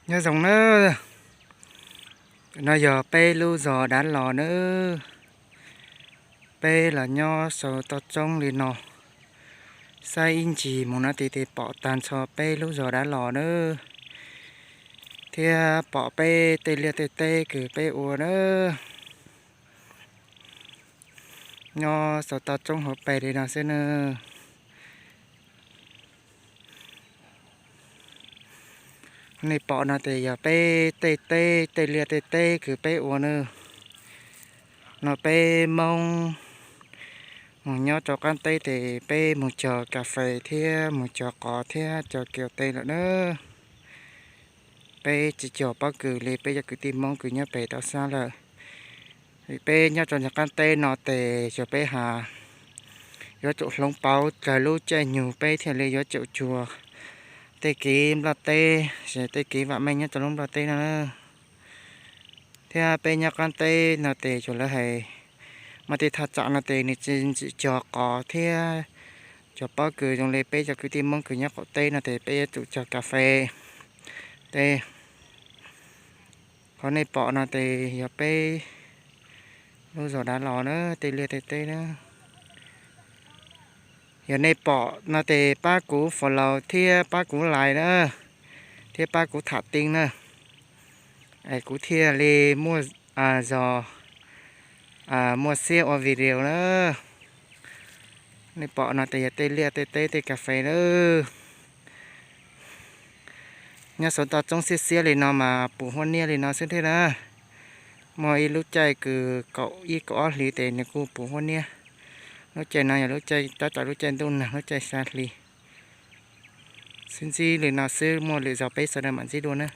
Nyob zoo nawb, no yog peb lub zos Dav Los nawb. Peb los nyob saum toj roob li no, saib ib ntsis mus no ces pom tag nrho peb lub zos Dav Los nawb, thiab pom peb tej liaj tej teb kws peb ua nawb. Nyob saum toj roob hauv pes li no xwb nawb. Nej pom no ces yog peb tej teb, tej liaj tej teb kws peb ua nawb. No peb Hmoob mus nyob rau qaab teb ces peb mus cog kas fes thiab mus cog qos thiab cog kiaus teb lawm nawb. Peb tsis cog pob kws li peb cov kwv tij Hmoob kws nyob pem toj siab lawm. Vim peb nyob rau nram qaab teb no ces yog peb has yuav tsum hloov pauv dlawg lub caij nyug peb thiaj li yuav tsum cuag tej kev nplaj teb, tej kev vam meej nyob rau lub nplaj teb no. Thiab peb nyob qaab teb no ces yog lawv hais muaj tej thaj tsam no ces nws tsis ntxim cog qos thiab cog pob kws zoo li peb cov kwv tij Hmoob kws nyob qaum teb no ces peb yuav tsum cog kas fes teb. Qhov nej pom no ces yog peb lub zos Dav Los na, tej liaj tej teb na. Yog nej pom no ces pab kuv follow thiab pab kuv like na, thiab pab kuv tham tij na, es kuv thiaj li muaj zog muaj siab ua video na. Nej pom no ces yog tej liaj tej teb tej kas fes na. Nyob saum toj roob xiab xiab li no mas pum huab niab li no xwb thiab na. Muaj ib lub caij kws kaum ib kaum ob hlis ces nws kuj pum huab niab. Lub caij no yog lub caij tab tom lub caij ntuj nag, lub caij xya hli. Sib ntsib li no xwb, muaj lwm zaus peb sawv daws mam ntsib dua na.